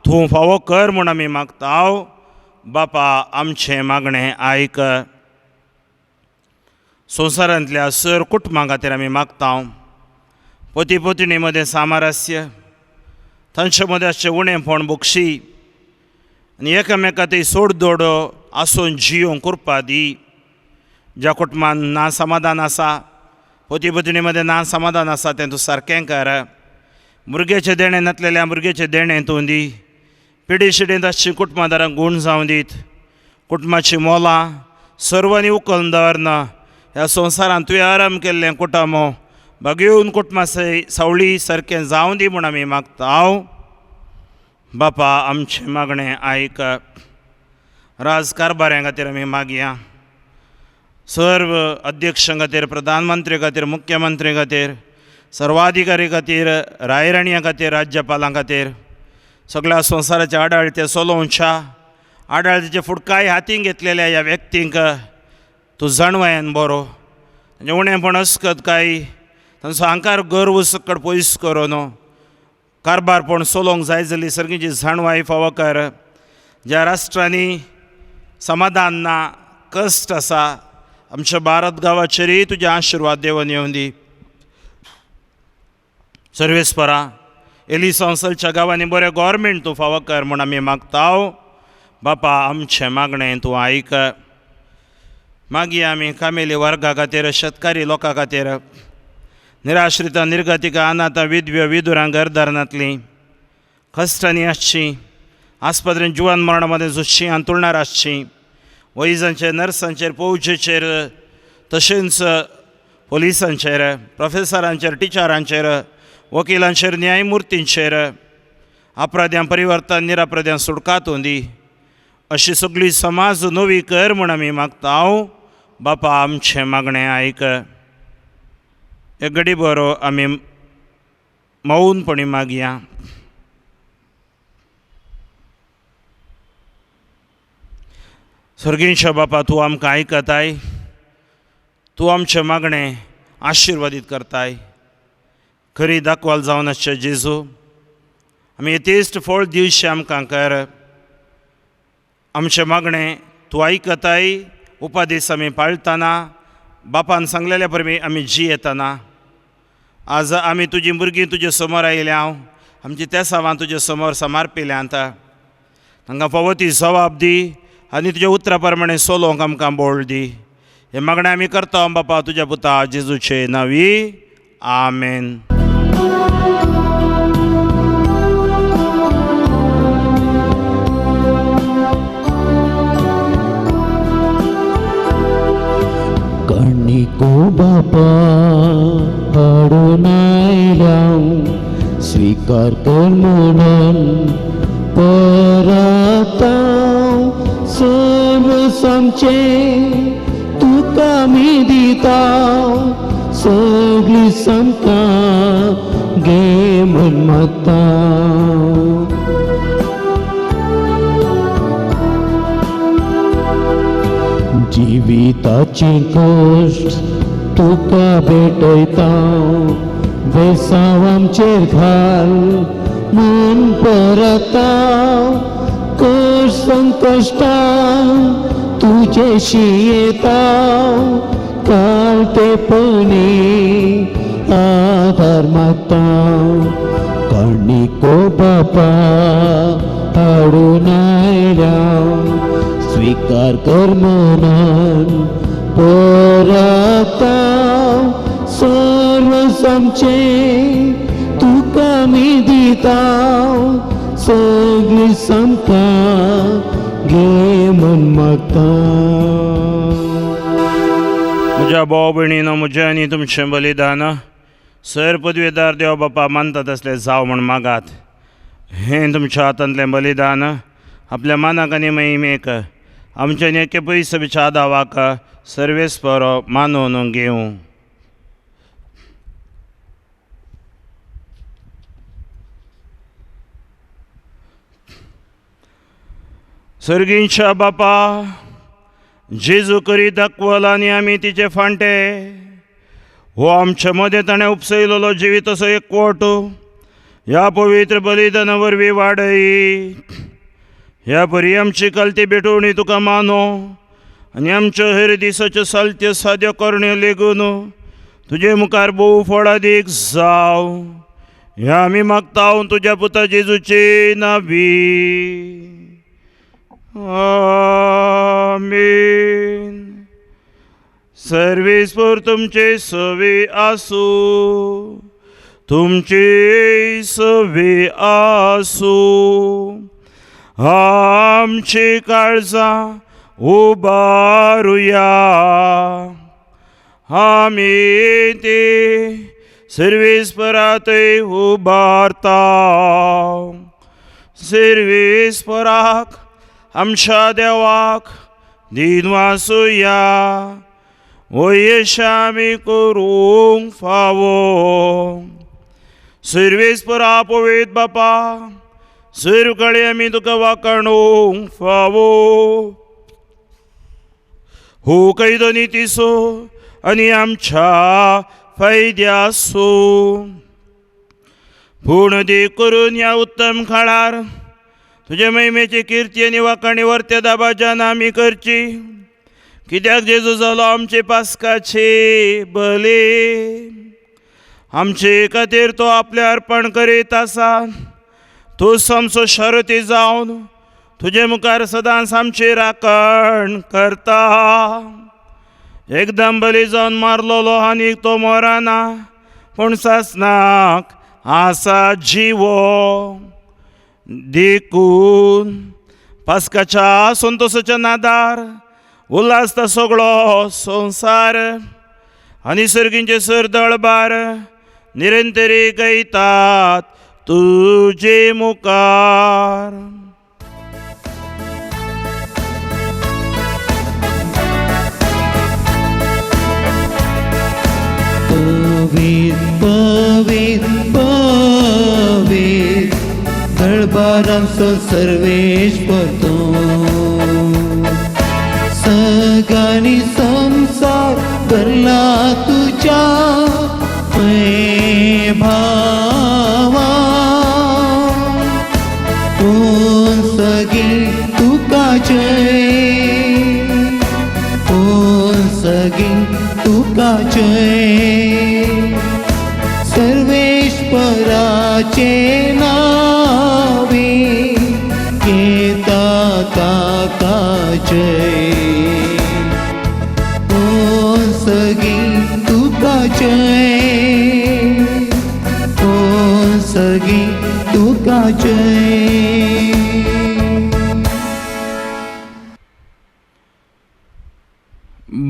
तूं फावो कर म्हूण आमी मागता. बापा आमचें मागणें आयक. संवसारांतल्या सर कुटुंबां खातीर आमी मागता. पती पत्नी मदें सामरस्य, तांचे मदें आसचें उणेंपण बक्षी आनी एकामेका ती सोडदोड आसून जियोंक कृपा दी. ज्या कुटुंबान ना समाधान आसा, पती पत्नी मदें ना समाधान आसा तें तूं सारकें कर. भुरग्याचें देणें नासलेल्या भुरग्याचें देणें तूं दी. पिडी शिडींत आसचीं कुटुंबादारांक गूण जावं दीत. कुटुंबाचीं मोलां सर्वांनी उखलून दवरना ह्या संवसारांत तुवें आराम केल्लें कुटुंब बागेवन कुटुंबा सावळी सारकें जावं दी म्हूण आमी मागता. बापा आमचें मागणें आयक. राज कारभाऱ्यां खातीर आमी मागया. सर्व अध्यक्षां खातीर, प्रधानमंत्री खातीर, मुख्यमंत्री खातीर, सर्वाधिकारी खातीर, रायराणयां खातीर, राज्यपालां खातीर, सगळ्या संवसाराच्या आडाळते चलोवच्या आडाळतेचे फुडकाय हातीन घेतलेल्या ह्या व्यक्तींक तूं जाणवायेन बरो तांचें उणेंपण अस्कत काय तांचो अहंकार गर्व सकट पयस करून कारभारपण चलोवंक जाय जाली सर्गीची जाणवाय फावो कर. ज्या राष्ट्रांनी समाधान ना, कश्ट आसा, आमच्या भारत गांवाचेरय तुजे आशिर्वाद देवन येवं दी. सर्वेस्परा एली संवसारच्या गांवांनी बरें गव्हर्मेंट तूं फावो कर म्हूण आमी मागता. बापा आमचें मागणें तूं आयक. मागीर आमी कामेली वर्गा खातीर, शेतकारी लोकां खातीर, निराश्रितां, निर्गतिकां, अनाथां, विधव्यो, विदुरां, घरदारनांतलीं, कश्टांनी आसचीं, आस्पत्रेन जिवन मरणा मदें झुजचीं, अंतुळणार आसचीं, वैजांचेर, नर्सांचेर, फौजेचेर, तशेंच पोलिसांचेर, प्रोफेसरांचेर, टिचरांचेर, वकिलांचेर, न्यायमुर्तींचेर अपराध्यां परिवर्तन, निरापराध्यां सुटकात दी. अशी सगळी समाज नवी कर म्हूण आमी मागता. बापा आमचें मागणें आयक. एक घडी बरो आमी मौनपणी मागया. सर्गींच्या बापा, तूं आमकां आयकताय, तूं आमचें मागणें आशिर्वादीत करताय. खरी दाखवाल जावन आसचें जेजू, आमी येतेश्ट फळ दिवचें आमकां कर. आमचें मागणें तूं आयकताय. उपादेस आमी पाळटना, बापान सांगलेल्या परमी आमी जियेतना. आज आमी तुजी भुरगीं तुजे समोर आयल्या, हांव आमची तेसावां तुजे समोर समर्पिल्यांत. तांकां फावो ती जबाब दी. आनी तुज्या उतरा प्रमाणे सोलोवंक आमकां बोळ दी. हें मागणें आमी करता बापा तुज्या पुता जेजूचे नांवी, आमेन. कणिको बापा हाडून आयल्या स्वीकार कर म्हणून परता सर्व आमचे तुका आमी दिता सगळी समता घे म्हण मागता. जिविताचे कश्ट तुका भेटयता बेसांव आमचेर घाल म्हण परता कश्ट संकश्टां तुजेशी येता काळटेपणी आदार मागता. कणिको बापा हाडून आयल्या स्वीकार कर म्हणून परता सर्व आमचे तुका आमी दिता सगळी समता घे म्हण मागता. म्हज्या भाव भयणीनो, म्हजें आनी तुमचें बलिदान सर पदवेदार देव बापा मानता तसलें जावं म्हण मागात. हें तुमच्या हातांतलें बलिदान आपल्या मानाक आनी महिमेक आमच्या एके पयस बिच्या दावाक सर्वेस्पर मानून घेवं. सर्गींच्या बापा जेजू करी दाखवल आनी आमी तिचे फांटे हो आमचे मदें ताणें उपसयलेलो जिवीत असो एकवट ह्या पवित्र बलिदाना वरवीं वाडय. ह्या परी आमची कलती भेटवणी तुका मानो आनी आमच्यो हेर दिसाच्यो सालत्यो साद्यो करण्यो लेगून तुजे मुखार भोव फळादीक जावं. ह्या आमी मागता तुज्या पुता जेजूची नावी, आमेन. सर्वेस्पर तुमचे सवे आसूं, तुमचे सवे आसूं. आमची काळजां उबारुया, आमी ती सर्वेस्परातय उबारता. सर्वेस्पराक आमच्या देवाक दिनवासुया, वयेश आमी करूंक फावो. सर्वेस्परा पवित्र बापा, सर्व आमी तुका वाकाणूंक फावो. हो कैदो नितीसो आनी आमच्या फायद्यासो पूण दी करून ह्या उत्तम काळार तुजे महिमेची किर्ती आनी वाकाणी वर्त्या दाबाजान आमी करची. कित्याक जेजू जालो आमचे पास्काचे बली, आमचे खातीर तो आपलें अर्पण करीत आसा. तूं आमचो शरती जावन तुजे मुखार सदांच आमची राखण करता. एकदम बली जावन मारलोलो आनी तो मोराना पूण सासनाक आसा जिवो. देखून पास्काच्या संतोसाच्या नादार उल्हासता सगळो संवसार आनी सर्गींचे सर दळबार निरंतरी गायतात तुजे मुखार. पवित्र पवित्र पवित्र दळबारांचो सर्वेश्वर तूं, सगळ्यांनी संसार भरला तुज्या भावा. कोण सगळी तुका जय, कोण सगळी तुका जय. सर्वेश्वराचे नावे येता काका जय, ओ सगी तुका जय, ओ सगी तुका जय।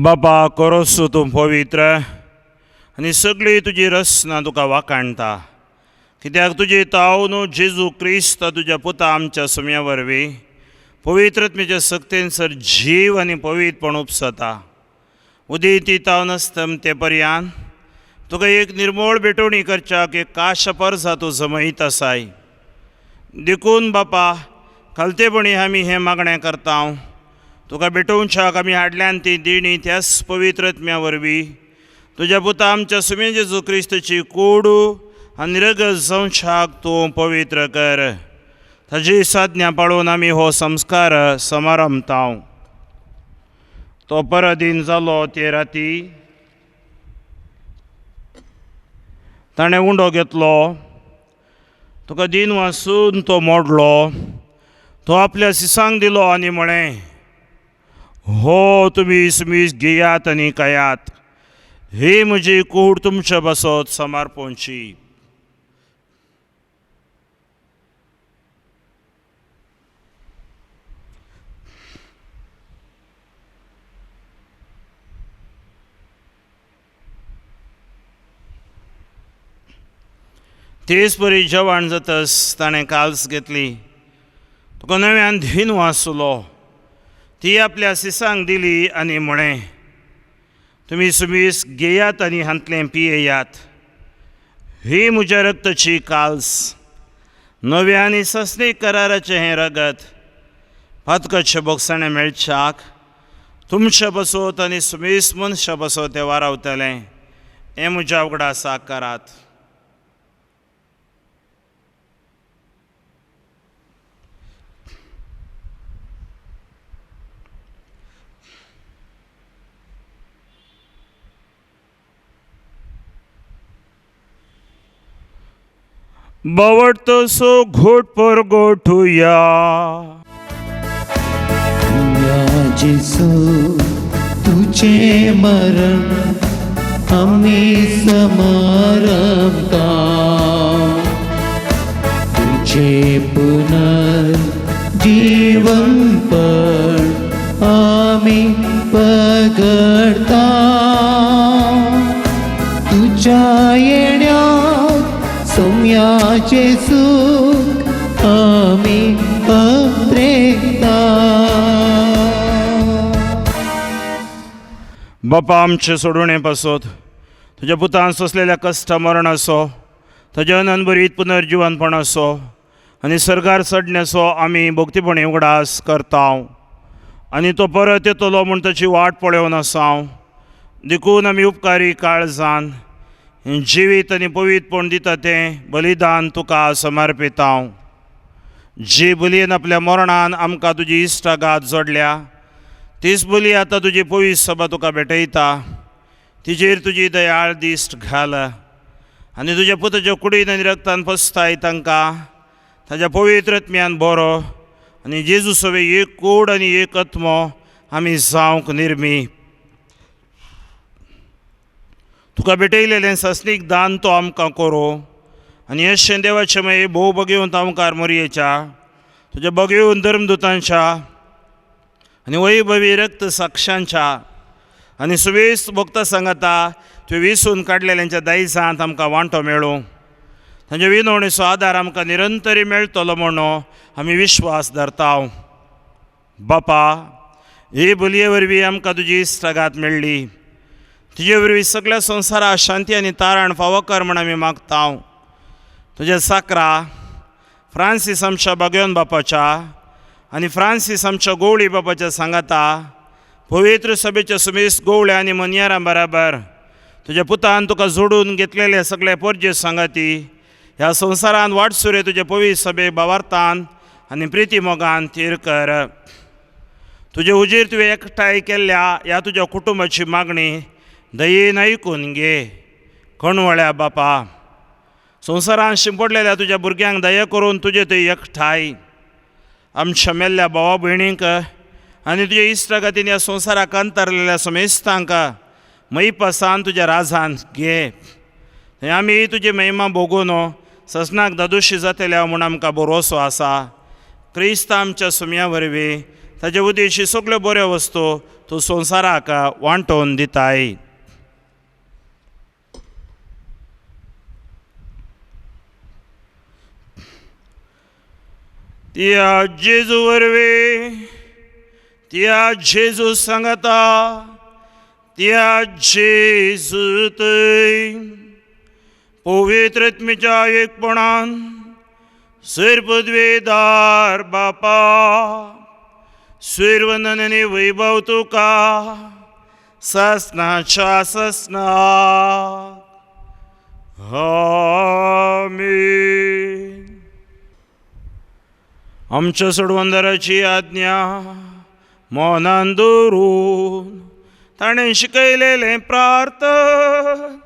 बाबा करोसो तूं पवित्र आनी सगळी तुजी रचना तुका वाखाणटा, कित्याक तुजी ताव न्हू जेजू क्रिस्त तुज्या पुता आमच्या सुम्या वरवीं पवित्रत्मेच्या सक्तेन सर जीव आनी पवित्रपण उपसता। उदीती ताव नासतम ते पर्यान तुका एक निर्मोळ भेटवणी करच्याक एक काश परसा तूं जमयत आसाय। देखून बापा खालतेपणी आमी हें मागणें करता, तुका भेटोवच्याक आमी हाडल्यान ती दिणी त्याच पवित्रत्म्या वरवीं तुज्या पुता आमच्या सुमे जेजू क्रिस्तची कोडू आनी रगत जावच्याक तूं पवित्र कर। ताजी साधना पाळून आमी हो संस्कार समारंभता। तो परदीन जालो ते राती ताणें उंडो घेतलो, तुका दिन वासून तो मोडलो, तो आपल्या सिसांक दिलो आनी म्हळें, हो तुमी सुमीस घेयात आनी खायात, ही म्हजी कूड तुमचे बसत समर्पणची। तेच परी जेवण जातस ताणें काल्स घेतली, तुका नव्यान धीन वाचलो, ती आपल्या सिसांक दिली आनी म्हळें, तुमी सुमीस घेयात आनी हांतलें पियेयात, ही म्हज्या रक्ताची काल्स, नव्या आनी सस्नीक कराराचें हें रगत पातकाचे बोगसाणें मेळच्याक तुमचे बसोत आनी सुमीस मनशा बसोत तें वारावतलें, हें म्हज्या उगडासाक करात। बवटतो घोट पर गोठुया जेसू तुझे मरण आमी समारंभता, तुझे पुनर्जीवनपण आमी पगडता, तुझ्या येण्यात सोम्याचे सुख आमी अप्रेता। बापा आमचे सोडवणे पासत तुज्या पुतान सोंसलेल्या कश्ट मरण असो, ताज्या अनंतभरीत पुनर्जिवनपण असो आनी सर्गार चडण्याचो आमी भक्तीपणी उगडास करता आनी तो परत येतलो म्हूण ताची वाट पळोवन आसा। देखून आमी उपकारी काळजान जिवीत आनी पवित्रपण दिता तें बलिदान तुका समर्पिता। जी बलयेन आपल्या मरणान आमकां तुजी इश्टागात जोडल्या तीच बली आतां तुजी पवित्र सभा तुका भेटयता, तिजेर तुजी दयाळ दिश्ट घाल आनी तुज्या पुताच्या कुडीन आनी रक्तान पसताय तांकां ताज्या पवित्र आत्म्यान बरो आनी जेजू सवे एक कूड आनी एक आत्मो आमी जावंक निर्मी। तुका भेटयलेलें सासणीक दान तो आमकां करूं आनी अशें देवाचें मागीर भोव बगेवन आमकार मोरयेच्या तुज्या बगेवन धर्मदुतांच्या आनी वैभवी रक्त साक्षांच्या आनी सुवेस भक्त सांगता तुवें विसून काडलेल्यांच्या दायजांत आमकां वांटो मेळूं, तांच्या विनवणेचो आदार आमकां निरंतरी मेळटलो म्हणून आमी विश्वास धरता। बापा हे बलये वरवीं आमकां तुजी इश्टागात मेळ्ळी, तुजे वरवीं सगळ्या संवसाराक शांती आनी तारण फावो कर म्हूण आमी मागता। तुज्या साकरा फ्रांसीस आमच्या बागेवन बापाच्या आनी फ्रांसीस आमच्या गोवळी बापाच्या सांगाता पवित्र सभेच्या सुमेस गोवळ्या आनी मनयारां बराबर तुज्या पुतान तुका जोडून घेतलेले सगळे पोरजे सांगाती ह्या संवसारान वाटसुरे तुज्या पवित्र सभे बावार्थान आनी प्रिती मोगान थीर कर। तुजे हुजीर तुवें एकठांय केल्ल्या ह्या तुज्या कुटुंबाची मागणी दयेन आयकून घे। कणवळ्या बापा संवसारान शिंपडलेल्या तुज्या भुरग्यांक दया करून तुजे थंय एकठांय आमच्या मेल्ल्या भावा भयणींक आनी तुज्या इश्टागतीन ह्या संवसाराक अंतरलेल्या समेस्तांक मैपासान तुज्या राजान घे. थंय आमी तुजी महिमा भोगून ससनाक दादोशी जातल्या म्हूण आमकां भरोसो आसा. क्रिस्त आमच्या सुम्या वरवीं ताजे उदेशी सगल्यो बऱ्यो वस्तू तूं संवसाराक वांटोवन दिताय. त्या जेजू वरवीं, त्या जेजू सांगता, त्या जेजू थंय पवित्र आत्म्याच्या एकपणान सैर पदवेदार बापा सैरवंदन आनी वैभव तुका ससनाच्या ससनाक. आमेन. आमच्या सोडवंदराची आज्ञा मनान दवरून ताणें शिकयलेलें प्रार्थन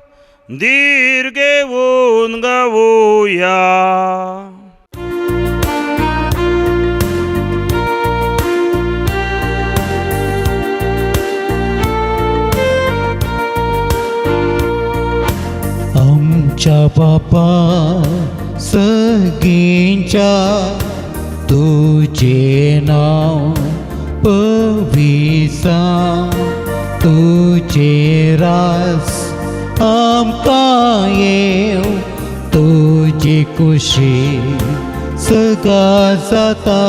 धीर घेवन गावया. आमच्या बापा सगींच्या तुझे नाव पविसा, तुझे रास आमकां येव, तुजी कुशी सगा जाता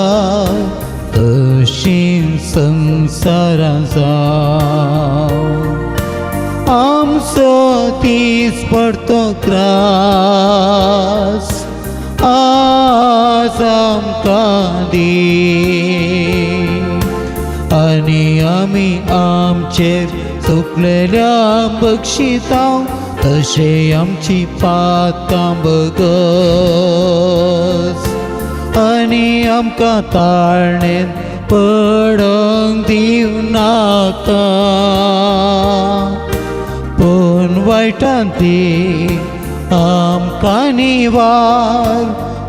तशी संवसारा जावं. आमचो दीस पडतो ग्रास आज आमकां दी, आनी आमी आमचेर चुकलेल्या बक्षिता तशें आमची पातकां बगस, आनी आमकां ताळणेन पडोंक दिवनाका, पूण वायटान ती आमकां निवार,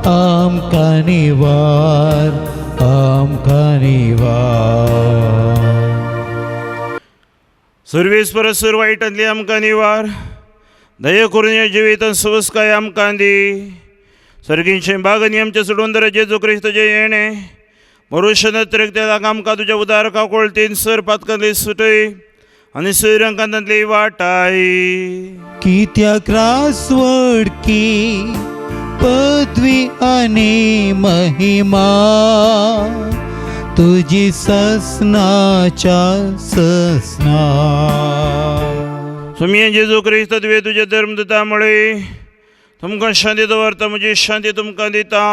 आमकां निवार, आमकां निवार. सर्वेस परस वायटांतली आमकां निवार, दया करून ह्या जिवितांत सुवस्काय आमकां दी. सर्गींचे बाग आनी आमच्या सोडवंदरा जेजू क्रिस्ताचें येणें मरुश्य नत्रेक आमकां तुज्या उदार काकोळतीन सर पातकांतली सुटय आनी सैरंकांतली वाटाय. कित्याक रास वडकी पदवी आनी महिमा तुजी ससनाच्या ससना. सुमये जेजू क्रिस्त तुवें तुजें धर्म दिता म्हळी तुमकां शांती दवरता, म्हजी शांती तुमकां दिता.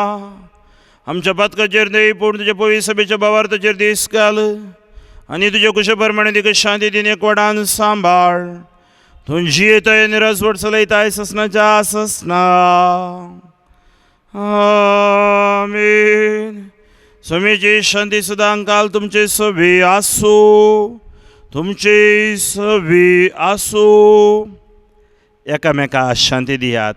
आमच्या पातकाचेर न्हय पूण तुज्या पवित्र सभेच्या भावार्थाचेर दीस घाल आनी तुज्या कुशे प्रमाणे तिका शांती दिन एकवटान सांबाळ. तूं जियेताय आनी राजवट चलयताय ससनाच्या ससना. आमेन. स्वामीची शांती सदां काल तुमचे सभी आसूं, तुमचे सभी आसूं. एकामेका शांती दियात.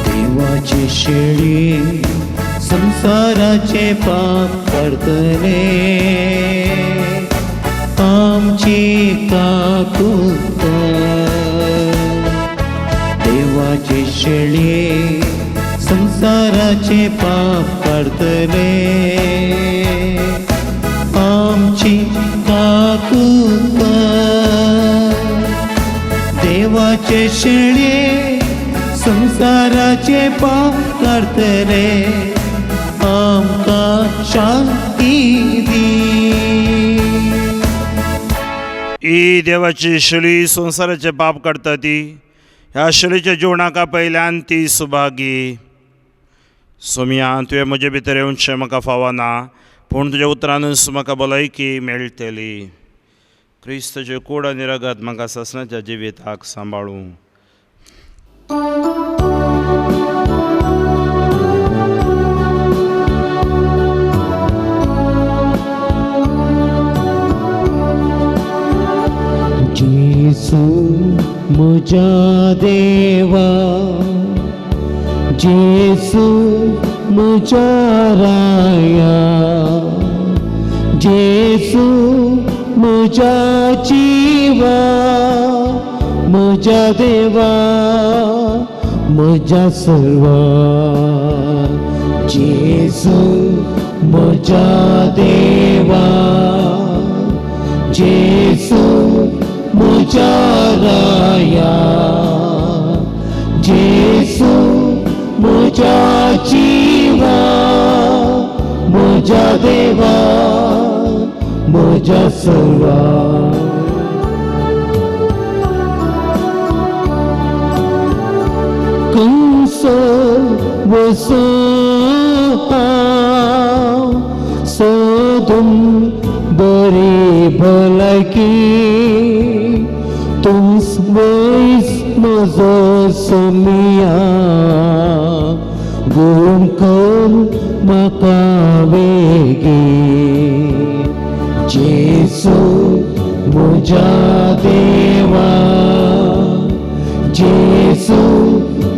देवाची शेळी संसाराचे पाप काडतले, आमची काकूत. देवाची शेळी संसाराचे पाप काडतले, आमची काकूत. देवाचे शेळी संसाराचे पाप काडतले, आमकां शांती दी. ही देवाची शेळी संवसाराचे पाप काडटा ती ह्या शेळीच्या जेवणाका पयल्यान ती सुभागी. सोम्या तुवें म्हजे भितर येवचें म्हाका फावना, पूण तुज्या उतरानूच म्हाका भलायकी मेळटली. क्रिस्ताचे कूड आनी रगत म्हाका ससनाच्या जिविताक सांबाळूं. देवा, जेसू म्हज्या राया, जेसू म्हज्या जिवा, म्हज्या देवा, म्हज्या सर्वा, जेसू म्हज्या देवा, जेसू म्हज्या राया, जेसू म्हज्या जिवा, म्हज्या देवा, म्हज्या सर्वा. कंस वसो हांव सोदून बरी भलायकी, तूंच वयस म्हजो सोमिया, गुण कर म्हाका वेगीं, जेसू म्हज्या देवा, जेसू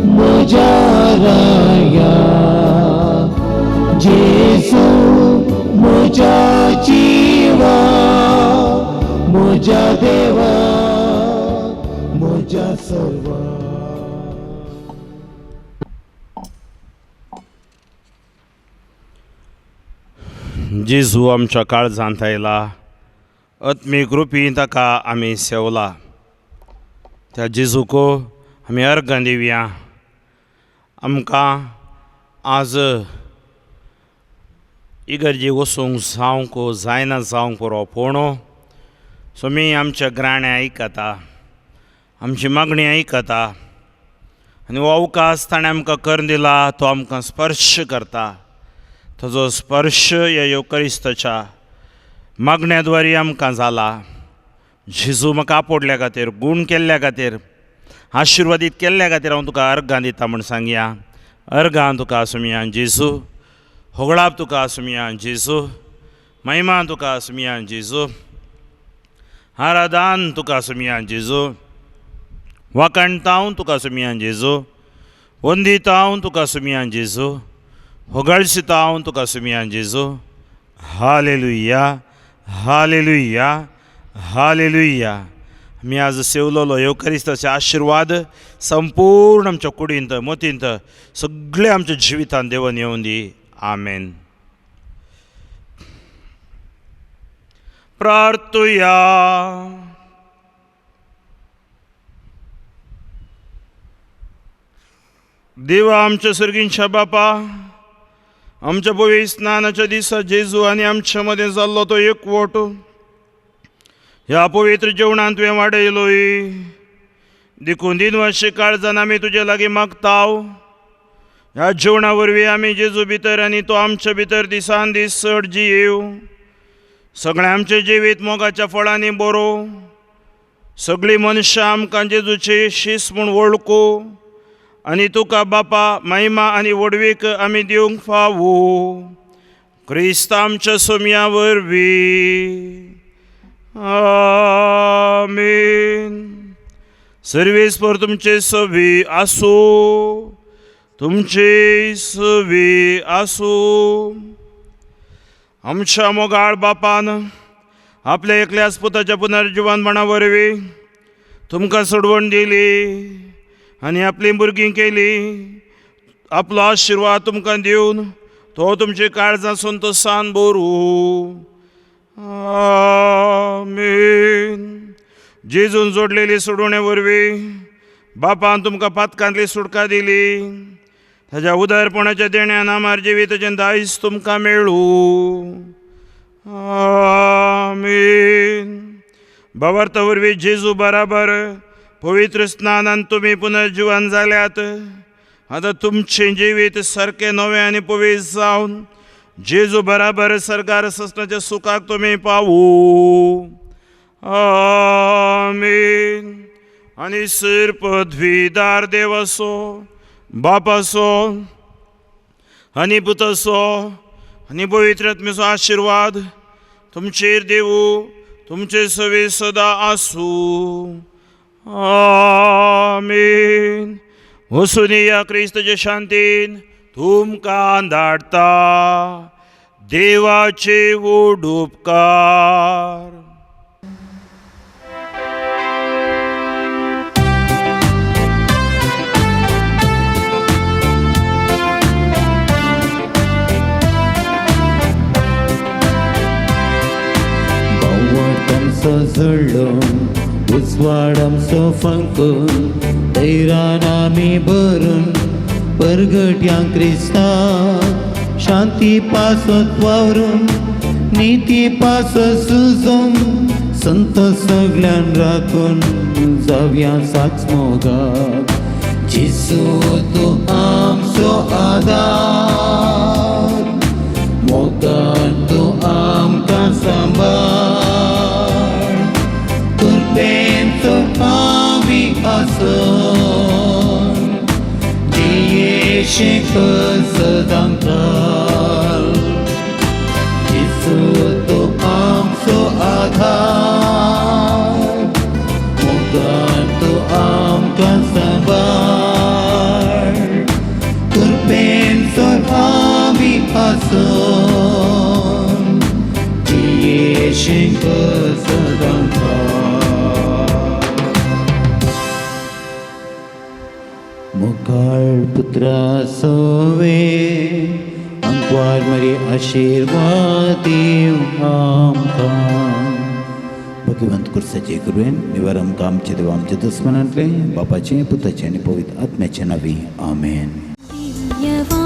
म्हज्या राया, जेसू म्हज्या जिवा, म्हज्या देवा, म्हज्या सर्वा. जेजू आमच्या काळजांत आयला, आत्मीक रुपी ताका आमी सेवला. त्या जेजूक आमी अर्गां दिवया. आमकां आज इगर्जे वचूंक जावंक जायना जावंक पुरो, पूण स्वामी आमच्या ग्राणें आयकता, आमची मागणी आयकता आनी हो अवकाश ताणें आमकां करून दिला, तो आमकां स्पर्श करता. ताजो स्पर्श ह्या येवकरिस्ताच्या मागण्या द्वारी आमकां जाला. जेजू म्हाका आपोडल्या खातीर, गूण केल्ल्या खातीर, आशिर्वादीत केल्ल्या खातीर हांव तुका अर्गां दिता म्हूण सांगया. अर्गां तुका सुमया जेजू, होगळाप तुका सुमया जेजू, महिमा तुका सुमया जेजू, आराधान तुका सुमया जेजू, वाखाणतांव तुका सुमया जेजू, वंदितांव तुका सुमया जेजू, होगळसितांव तुका सुमया जेजू. Hallelujah, hallelujah, hallelujah. आमी आज सेवलोलो येवकरिस्ताचे आशिर्वाद संपूर्ण आमच्या कुडींत, मतींत, सगळे आमच्या जिवितांत देवन येवन दी. आमेन. प्रार्थुया. देवा आमच्या सर्गींच्या बापा, आमच्या पवित्र स्नानाच्या दिसा जेजू आनी आमच्या मदें जाल्लो तो एकवट ह्या पवित्र जेवणांत तुवें वाडयलोय, देखून दिनवाशी काळजान आमी तुजे लागीं मागताव. ह्या जेवणा वरवीं आमी जेजू भितर आनी तो आमच्या भितर दिसान दीस चड जियेव. सगळें आमचें जिवीत मोगाच्या फळांनी बरो, सगळीं मनशां आमकां जेजूची शीस म्हूण वळखू आनी तुका बापा महिमा आनी व्हडवीक आमी दिवंक फावो. क्रिस्त आमच्या सोम्या वरवीं. आमेन. सर्वेस्पर तुमचे सवी आसूं, तुमचे सवी आसूं. आमच्या मोगाळ बापान आपल्या एकल्याच पुताच्या पुनर्जिवनपणा वरवीं तुमकां सोडवण दिली आनी आपलीं भुरगीं केली. आपलो आशिर्वाद तुमकां दिवन तो तुमचे काळजां संतोसान भरूं. आमेन. जेजून जोडलेली सोडवणे वरवीं बापान तुमकां पातकांतली सुटका दिली. ताज्या उदारपणाच्या देण्यान आमार जिविताचें दायज तुमकां मेळूं. आमेन. भावार्था वरवीं जेजू बराबर पवित्र स्नानान तुमी पुनर्जिवन जाल्यात. आतां तुमचें जिवीत सारकें नवें आनी पवित्र जावन जेजू बराबर सरकार ससनाच्या सुखाक तुमी पावू. आमेन. आनी सर पदवीदार देवाचो, बापाचो आनी पुताचो आनी पवित्र आत्म्याचो आशिर्वाद तुमचेर देवू, तुमचे सवे सदां आसूं. आमीन. वसुनिया क्रिस्तचे शांतीन तुमकां धाडटा. देवाचे व्हड उपकार. सजळ्ळो उजवाड आमचो फांकून दैरान आमी भरून परगट्यां क्रिस्ता शांती पासत वावरून निती पासत सुजून संत सगल्यान राखून जावया साच मोगाक. जेजू तूं आमचो आदार, मोगान तूं आमकां सांबाळ, कृपेन आमी आसन जियेशे सदांकाळ. जेजू तूं आमचो आधार, मोगान तूं आमकां सांबाळ, कृपेन आमी आसन जियेशे सदांकाळ. मुखाळ पुत्रा सोवे अंकवार मरी आशिर्वाद दिव आमकां. भगवंत कुर्साचे कृपेन निवार आमकां आमचे देव आमच्या दुस्मनांतले बापाचें पुताचें आनी पवित्र आत्म्याचें नांवी. आमेन. दिव्यवाणी.